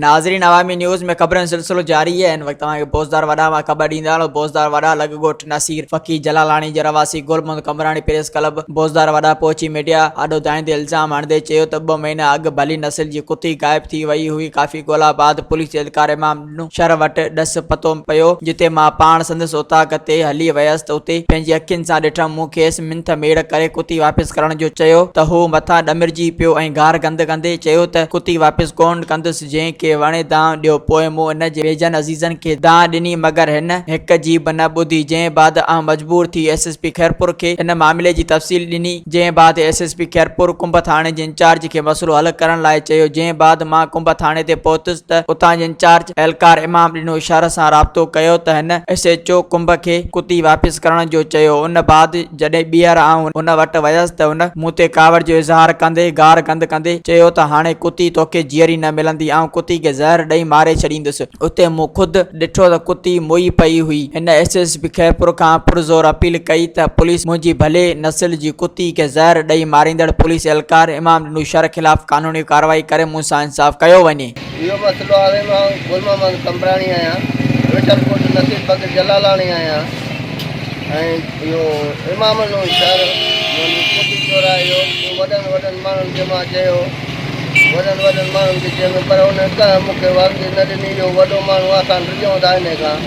ناظرين عوامي نيوز ۾ خبرن جو سلسلو جاري آهي هن وقت توهان کي بوزدار وڏا مان خبر ڏيندا هلون بوزدار وڏا لڳ ڳوٺ نصير فقير جلالاڻي جي رهواسي گل محمد قمبراڻي پريس ڪلب بوزدار وڏا پهچي ميڊيا آڏو دانهيندي الزام هڻندي چيو ته ٻه مهينا اڳ ڀلي نسل جي ڪتي غائب ٿي وئي هئي ڪافي ڳولا بعد پوليس اهلڪار امام ڏنو شھر وٽ ڏس پتو پيو جتي مان پاڻ سندس اوطاق تي هلي ويس ته اتي پنهنجي اکين سان ڏٺم مون کيس منٿ ميڙ ڪري ڪتي واپس ڪرڻ جو چيو ته هو مٿان ڏمرجي پيو ۽ گار گند ڪندي چيو ته ڪتي واپس ڪونه ڪندس جنهن کي وڻي دانهن ڏيو پوء مون ان جي ويجهن عزيزن کي دانهن ڏني مگر هن هڪ جي به نه ٻڌي جنهن بعد آئون مجبور ٿي ايس ايس پي خيرپور کي ان معاملي جي تفصيل ڏني جنهن بعد ايس ايس پي خيرپور ڪنب ٿاڻي جي انچارج کي مسئلو حل ڪرڻ لاء چيو جنهن بعد مان ڪنب ٿاڻي تي پهتس ته اتان جي انچارج اهلڪار امام ڏنو شر سان رابطو ڪيو ته هن ايس ايڇ او ڪنب کي ڪتي واپس ڪرڻ جو چيو ان بعد جڏهن ٻيهر آئون ان وٽ ويس ته هن مون تي ڪاوڙ جو اظهار ڪندي گار گند ڪندي چيو ته هاڻي ڪتي توکي جيئري نه ملندي آئون ڪتي کي زهر ڏئي ماري ڇڏيندس. اتي مون خود ڏٺو ته ڪتي موئي پئي هئي. هن ايس ايس پي خيرپور کان پرزور اپيل ڪئي ته پوليس منهنجي ڀلي نسل جي ڪتي کي زهر ڏئي ماريندڙ پوليس اهلڪار امام ڏنو شر خلاف قانوني ڪارروائي ڪري مون سان انصاف ڪيو وڃي. اهو مسئلو آهي مان گل محمد قمبراڻي آهيان ويٺل ڳوٺ نصير بخش جلالاڻي آهيان ۽ اهو امام ڏنو شر منهنجي ڪتي چورايو وڏن وڏن ماڻهن کي مان چيو وڏن وڏن ماڻهن کي چيم پر انهن ڪنهن مون کي ورندي نه ڏني. اهو وڏو ماڻهو آهي، اسان ڊڄون ٿا انهي کان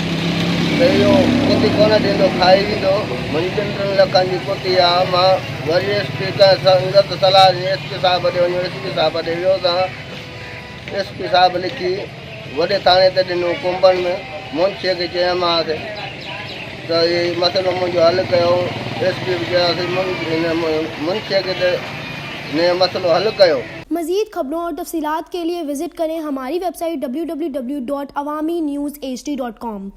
ته اهو ڪتي ڪونه ڏيندو، کائي ويندو. منهنجي ٻن ٽن لکن جي ڪتي آهي. مان وري ايس پي ڪنهن سنگت صلاح ڏني ايس پي صاحب ڏي وڃو. ايس پي صاحب ڏي ويو ته ايس پي صاحب لکي وڏي ٿاڻي تي ڏنو ڪنبن ۾. منشيء کي چيومانس ته هي مسئلو منهنجو حل ڪيو. ايس پي به چيوسين منشيء کي ته هن جو مسئلو حل ڪيو. مزيد خبرون اور تفصيلات کے لئے وزٽ ڪرين ھماري website W W W dot Awami news H D dot com.